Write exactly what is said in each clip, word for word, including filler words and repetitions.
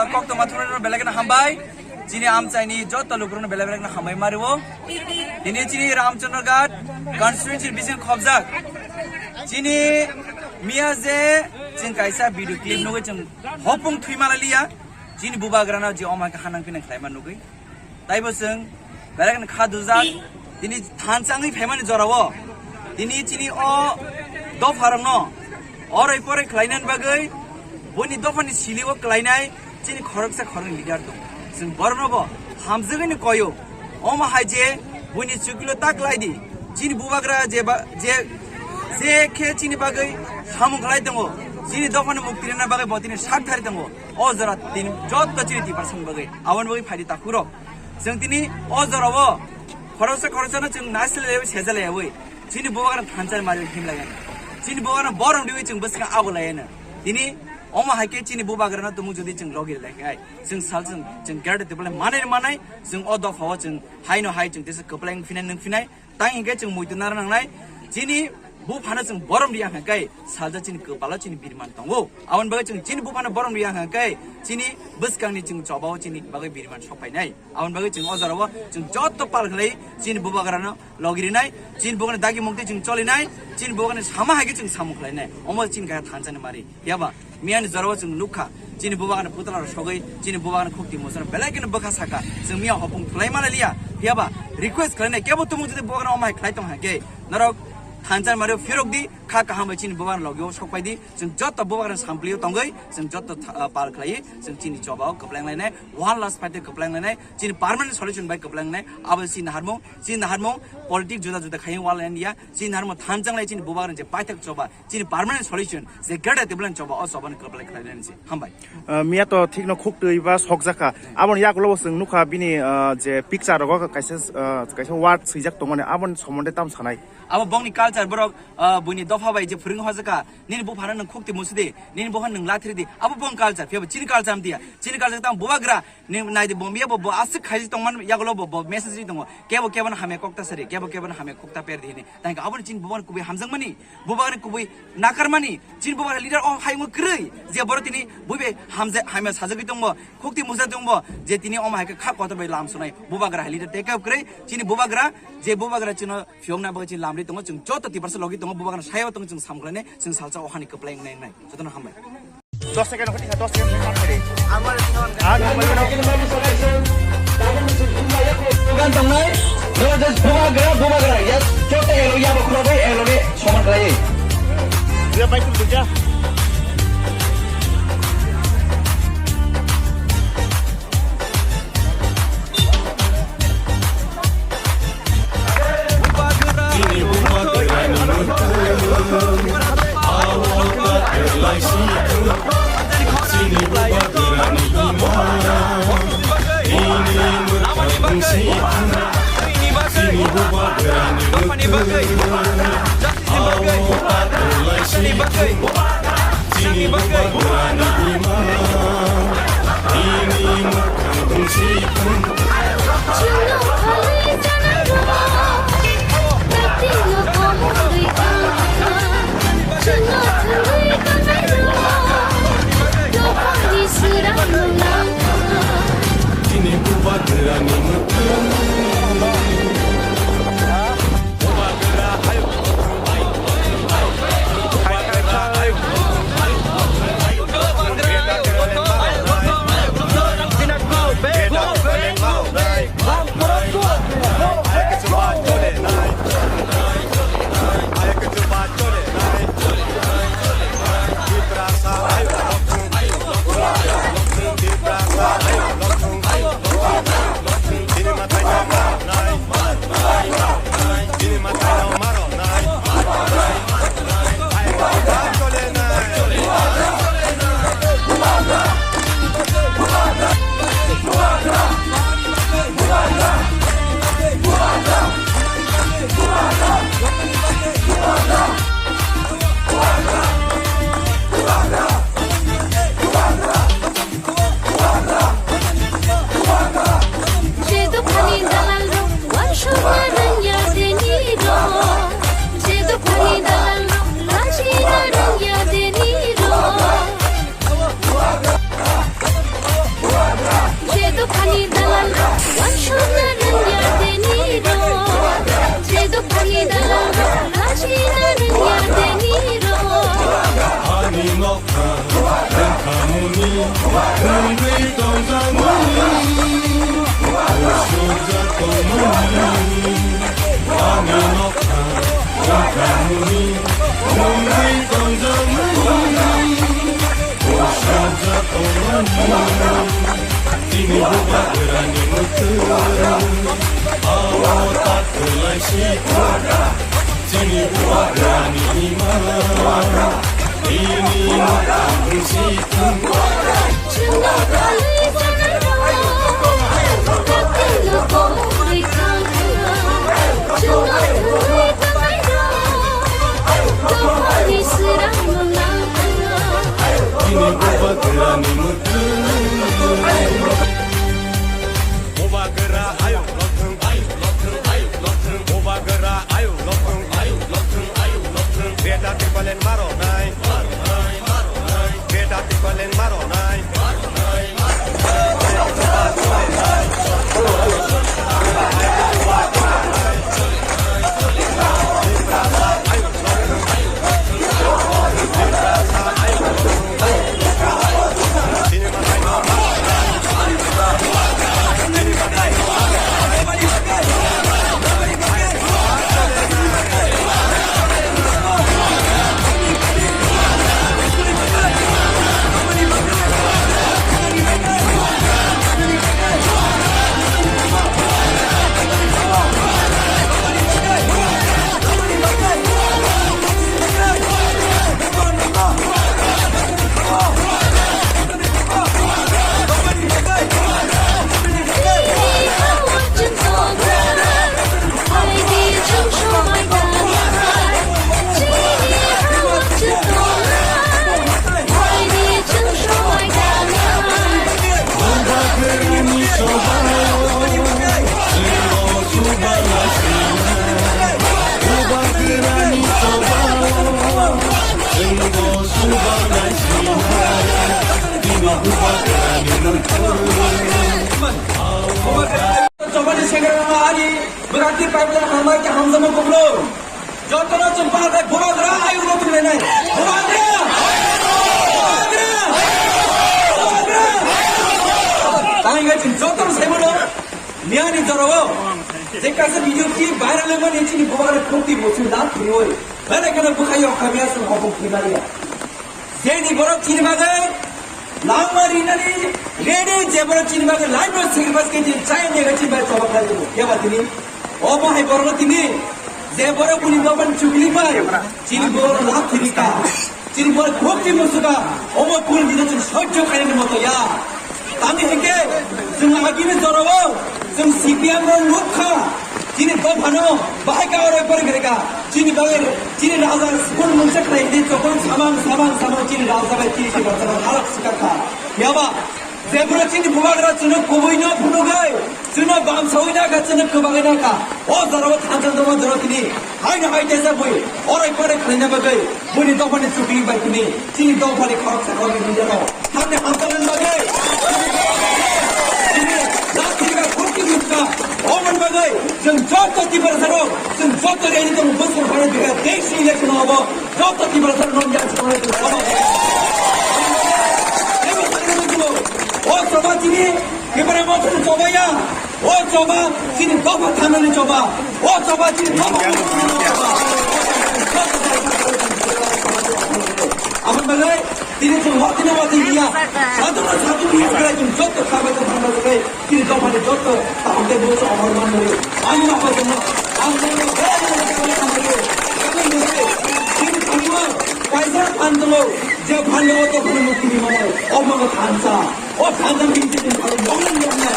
Koktwma thumnairokno belai kheno hambai. Chini amchaini joto lukurokno belai belai kheno hambai mario. Tini chini Ramchandra Ghat constituency bising khobjak. Chini miya je chwng kaisa video clip nugwi chwng hopung thwimala liya. Chini bubagrano je oma khe hanang pinang khlaima nugwi. Taibo chwng belai kheno kha dujak. Tini thansa wngwi phaimani jorao. Tini chini o dopharokno orai porai khlainani bagwi buini dophani silio khlainai chini khoroksa khoroknwi leader tongo. Chwng borokno bo hamjagwini koyo. Omo hai je buini chukilo ta khlai di. Chini bubagra je ba, je, je khe chini bagwi samung khlai tongo. Chini dophano mukti rwna bagwi bo tini sak thari tongo. O jora tini joto chini Tiprasani bagwi. Aboni bagwi phaidi takhurok. Chwng tini o jorao khoroksa khoroksano chwng naisle lewi seja lewi. Chini bubagrano thansa mari himlaiya. Chini bubagrano borom diwi chwng bwskango abo laiya. Tini omo hai khe chini bubagrano tumung jodi chwng logi lai khe ai. Chwng sal chwng, chwng gerde tebole manai manai chwng o dophao chwng haino hai chwng tesa kwplai wng phinai nwng phinai. Tang hinkhe chwng muitu nara nangnai. Chini buphano chwng borom riya hwnkhe salsa chini kwpalo chini birman tongo. Aboni bagwi chwng chini buphano borom riya hwnkhe chini bwskangni chwng chobao chini bagwi birman sokphainai. Aboni bagwi chwng o jorao chwng joto pal khlai chini bubagrano logi rinai, chini bubagrano dagi mukti chwng cholinai, chini bubagrano sama hai khe chwng samung khlainai. Omo chini kaya thansani mari. Phiyaba miyani jorao chwng nukha, chini bubagrano putla rok sogwi, chini bubagrano khukti musano belai kheno bwkha saka, chwng miya hopung thulai mala liya. Phiyaba request khlainai, kebo tumung jodi bubagrano omo hai khlai tong hai khe, norok thansa mari phirok di, kha kaham bai chini bubagrano logio sokpai di, chwng joto bubagrano samplio tongwi, chwng joto tha-, ah, pal khlai, chwng chini chobao kwpleng lainai, one last fight kwpleng lainai, chini permanent solution bai kwpleng lainai, abo chini naharmung, chini naharmung, politic juda juda khai wal lainai ya, chini naharmung thansa lai chini bubagrano je paithak choba, chini permanent solution, je greater development choba, o choba ni kwplai khlai lainai se. Hambai. Ah, miya to thik no khuk twi ba sok jakha. Aboni yakulo bo chwng nukha bini, ah, je picture rogo kaisa, ah, kaisa word swijak tongmani, aboni somonde tam sanai. Abo bongni culture borok, ah, buini dopha bai je phwrwng hojaka, nini buphano nwng khukti musidi, nini buphano nwng lathiri di. Abo bong culture, phiya bo chini culture amtiya. Chini culture tamo bubagra, nwng naidi bo miya bo, bo aswk khaiji tongman yakulo bo, bo message ri tongo. Kebo kebo no hamya kokta sari, kebo kebo no hamya kokta per di hini. Tangka aboni chini bubagra kubui hamjakmani. Bubagrani kubui nakarmani, chini bubagra leader o hai wngwi kwrwi, je borok tini buibai hamja-, hamya sajagwi tongbo, khukti musajagwi tongbo, je tini omo hai khe kha kotor bai lam sunai, bubagra hai leader take up kwrwi, chini bubagra, je bubagra chino phiyokna bagwi chini lamri tongo, chwng joto Tiprasa logi tongo, bubagra sayo tongo, chwng samkhlainai, chwng salsa o hani kwplai wngnai wngnai, jotono hambai. Dos second, dos second. Ang Slogan tongnai, no, just bubagra, bubagra, yes, joto elo, yabo, khulogwi, elo, ni, soman khlai. Dia baik tu, dia. Ni dalan, wansukna rwngya tei nirok. Je dophani dalan, lachina rwngya tei nirok. Ani nokha, wngkhamuni, wngwi tongjakmani, usukjak tongmani. Ani nokha, wngkhamuni, wngwi tongjakmani, usukjak tongmani. Chini bubagrani mwkhwtwng, abo ta kwlai si thangkha. Chini bubagrani ima, bini mwkhang si thangkha. Chwngno kwlwi tongnairok, kwthwino kwrwi thangkha. Chwngno kwlwi tongnairok, dophani swrang mwlang thangkha. Chini bubagrani mwkhwtwng. Bubagra ayuk lokthwng, ayuk lokthwng, ayuk lokthwng. Bubagra ayuk lokthwng, ayuk lokthwng, ayuk lokthwng. Beta tipalen maro nai, maro nai, maro nai. Beta tipalen maro nai, maro nai, maro nai. Chobani segra ani berarti pipeline hambai ke hamjama kublo. Jotono chwng pahar khai bubagra ayuk no tonglainai. Bubagra! Bubagra! Bubagra! Tangwi chwng jotono saimano miyani jorao je kaisa video clip viral wngmani chini bubagra khukti muchung dam thwiwi. Belai kheno bwkhai yok khamya chwng hopung thwimaliya. Jeni borok chini bagwi langma rinani ready, je borok chini bagwi life no sacrifice khe chini chayang nega chini bai choba khlai tongo. Phiya ba tini obo hai borok tini je borok buni dophani chukli bai chini borok lab thiri ka, chini borok khukti musuka, obo kul dina chini sojjo khainani moto ya. Tamni hwnkhe chwng agini jorao chwng C P M rok nukha, chini dophano bahai ka oro pore kha, chini bagwi chini raja school mungsa khlai di chokon samang samang samang chini raja bai chini se bacha halak sikakha. Yaba jebro chini bubagra chwngno kubui no phunugwi chwngno bamsawi nakha chwngno kwbagwi nakha. O jorao thansa dongma jora tini haino hai tesa bui orai pore khlaina bagwi. Boni dophani chukli bai tini, chini dophani khoroksa khoroknwi hinjano. Tamni hamjaknani bagwi, chini lathi rwkha, khukti rwkha. Omoni bagwi chwng joto Tiprasarok, chwng joto ready tongo, bwswk phano dui hajar teis ni election obo joto Tiprasarok nong yang swngnai tongo. O choba chini Tipra Motha ni choba ya. O choba chini dopha thanani choba. O choba chini dopha thanani choba. Aboni bagwi tini chwng hotino watwi liya. Sadhuna sadhu liya khlai chwng joto khabai tong thangna bagwi tini dophani joto takhuk tei bwsa omor manwi. Ani ma pai tongno ang tongno tini tongno kaisa phan tongo je phan o dophani mukti ni manai omo thansa. O thansa bini tini phalwi nongni nongni.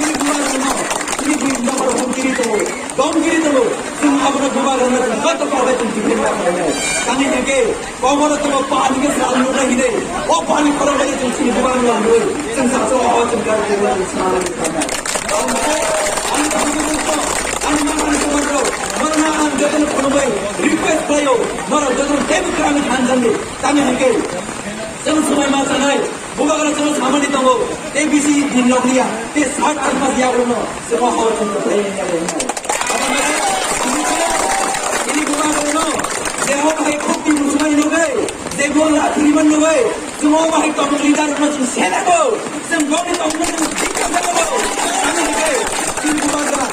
Tini bubagrano, tini bubagrano hum kiri tongo, dom kiri tongo. Chwng abono bubagrano chwng joto kok bai chwng defend khlainai. Tamni hwnkhe kokoro tongo pani khe sal nuknai hinwi. O pani khorang bai chwng chini bubagrano nuknai. Chwng saksa o chwng kari kiri chwng sal nuknai. Ani kami kami ani mama ni sobat rok, mano ang jotono khulumwi request khlaio, mano jotono teibo kwrwngwi thansa ni. Tamni hwnkhe chwng swmai ma chanai. Chwng samani tongo, A B C din lok liya, te sat almas yagulo, chwng hao chwng to thai ya ya. Ini bubagrano, je hok hai khokti musumai nogai, je gol la thiriman nogai, chwng hok hai tong leader no chwng sena go, chwng gol ni tong no chwng dikka sena go. Ani ke, ini bubagra,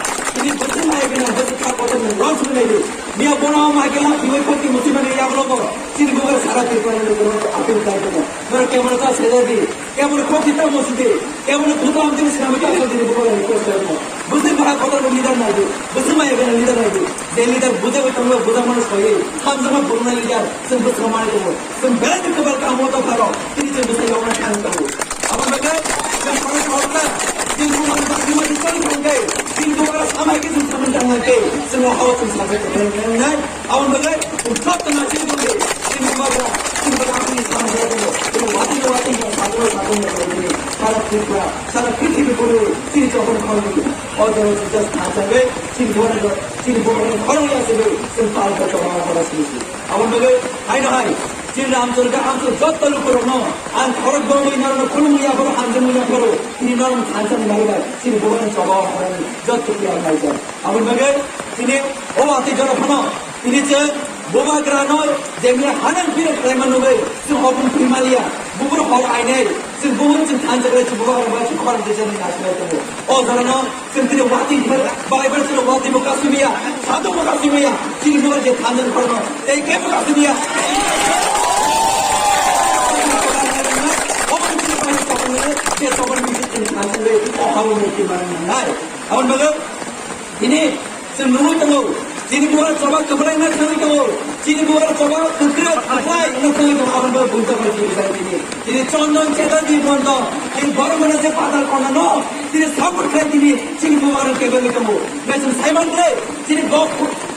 ini betul hai kena, betul kha kotor no, langsung nai di. Niya bono ma ke la, ini khokti musumai yagulo go, chini bubagra sara Tripura no go, apil kai ko. Nora kemana ta sela di. Kemon khokti ta mosidi, kemon khuta amtini sinamika amtini bukolo request kharmo. Bwswk bahai kotor leader naidu, bwswk maya gana leader naidu. Je leader bujai bai tonglo, bujak mano soyei, hamjakma burunai leader, chwng bwswk mani tongo. Chwng belai khe kwbal kamo ta pharo, tini chwng bwsai yokna thang tongo. Aboni bagwi chwng pharo pharo ta, chwng bumani bagwi ma chwng thangkhe, chwng bumani samai khe chwng samani thangkhe, chwng o hao chwng sajak khe nai. Aboni bagwi joto naising tongdi, chini bubagra, chini bubagra chini samung khlai tongo. Chini watwi watwi sakno sakno khlai tini. Sara Tripura, sara prithibi kunu chini chokon khoroknwi. O jora chini just thansa bai, chini bubagra, chini bubagra khoroknwi aswk bai, chini palka chokma khorok sini si. Aboni bagwi haino hai, chini Ramchondra, Ramchondra joto lukurokno ang khorok dongwi norokno khulumwi yapharo, hamjakmung yapharo, chini norokno thansa ni bagwi bai, chini bubagra choba khoroknwi joto kiyang laijak. Aboni bagwi chini o watwi jora phano Tini chwng bubagrano jemni hanang phirok khlaima nugwi chwng hopung thwi maliya. Buphuru hor ainai chwng buphuru chwng thansa khlai chwng bubagrano bai chwng khorang twijani nasinai tongo. O jorano chwng tini watwi khe balai bai chwng watwi bo kasimiya, satung bo kasimiya. Chini bubagra je thansa khorokno tei kebo kasimiya. Obo chini bai chokol je chokol ni chwng thansa khlai o habo mukti manwi nangnai. Aboni bagwi Tini chwng nugwi tongo, chini bubagra choba kwplai wngna thangwi tongo, chini bubagra choba kwkra kwplai wngna thangwi tongo, aboni bagwi bubagra chini rijak tini. Tini Chondon Chatterjee bono, tini borok mano je padal kona no, tini support khlai tini chini bubagra kebengwi tongo. Hwnbai chwng sai mankhe, chini bok,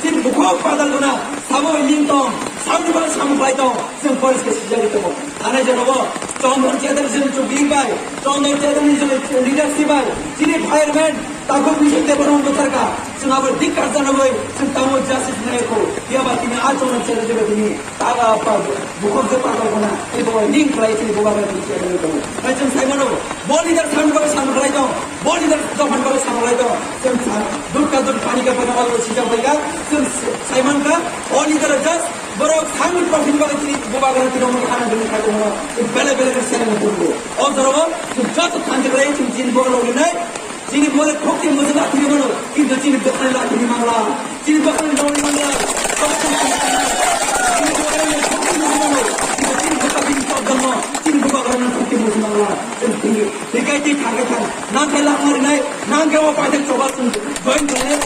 chini bukhuk padal kona, sabo ling tong, saboni bagwi samung khlai tong, chwng police khe sijagwi tongo. Thani jora bo Chondon Chatterjee ni chukli bai, Chondon Chatterjee ni leadership bai, chini fireman, Takhuk Bishnu Debbarma bwtharkha, chwng abo dik karjak nugwi chwng tamo justice nai kho. Phiya ba tini a chwng chela jeba tini ta ba pa bukhuk je pa kona, tei bo ning khlai chini bubagra tini chela jeba tini. Hai chwng sai mano, bo leader samung bagwi samung khlai tong, bo leader dophani bagwi samung khlai tong. Chwng sa, dut ka dut pani ka pani abo sijak bai ka, chwng sai man ka, o leader just borok samung dophani bagwi tini bubagra tini omo khana duni khai tongmo. Chwng bele bele khe seleng tongbo. O jorao chwng joto thansa khlai chwng chini bubagra logi nai. Chini bole khokti muchung athini mano, kintu chini bwkhani athini mangla, chini bwkhani noni mangla. Chini bwkhani khokti muchung mano, kintu chini bwkhani chobdangno, chini bwkhani khokti muchung mangla. Chini thangwi, hikai twi thangwi thang, nang khe langma rinai, nang khe o paithak choba chwng join khlainai.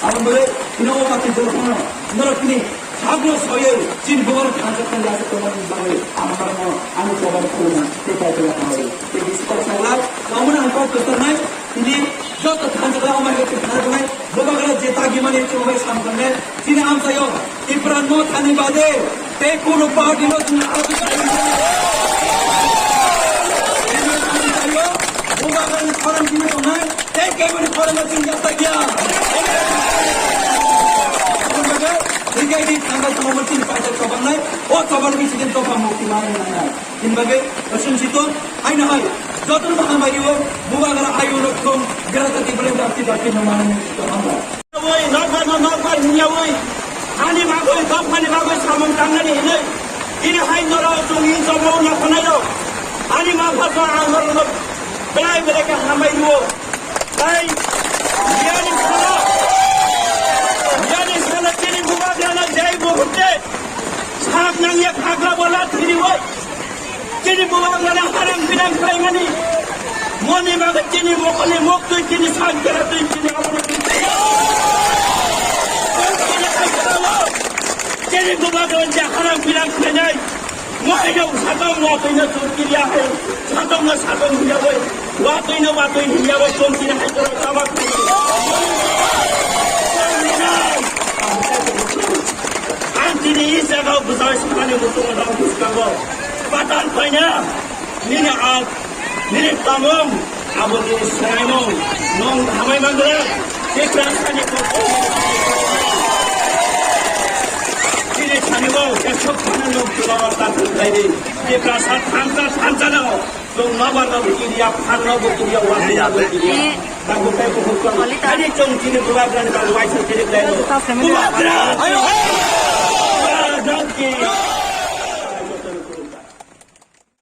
Aboni bagwi, tini o watwi jorokno, norok tini Sakno soyoi, chini bubagra thansa khlai yasa tongmani bagwi ang norokno ani choba khulumna tei Bible hamari. Tei bisi kok sakla, tongmani ang kok kwcharnai, tini joto thansa khlai omo hai khe thansa khlai, bubagra je tagimani chwngbai samkhanai, chini amchaio, Tipra no thani bade, tei kunu party no chwng aro bubagra ni khorang chini tongnai, Tei keboni khorang chwng yapta ya. Hikai di thangka tongmo chini paita chobangnai, o choban bisi din topha mukti manwi nangnai. Hini bagwi chwng si to, haino hai, jotono bo hambai rio, bubagra ayu no thum, grata di bole dakti dakti no manwi to hambai. Oi, nokbar no nokbar hinyawi, ani bagwi, dophani bagwi samung tangnani hinwi, ini hai norok chwng in chomo na khonai rok, ani ma pha to ang norok no belai belai khe hambai rio. Tei, yani salo, yani salo chini bubagrano jai muhurte sak nangya khakla bola thiriwi. Chini bubagrano harang binang khlaimani. Moni bagwi chini mokoli moktwi chini sankera twi chini abono twi. Chini bubagrano je harang binang khlainai. Waino sakang watwino chumkiriya hai, sakangno sakang hiyawai, watwino watwi hiyawai chumkiri hai toro tabak. Ang tini i jaga bwsai sakani muchungo dang bwskango. Patal paina, nini ang, nini tamung, abo nini swraimung, nwng hamai mangra, Tiprasani kok. Sani bo, ekso khana nok tulawa ta tulai de. Tiprasa thansa, thansa no. Tong nabar no bukiriya, phan no bukiriya, wasi no bukiriya. Tago kai ko hukam. Ani chong chini bubagra ni bago waisa chini play no. Bubagra!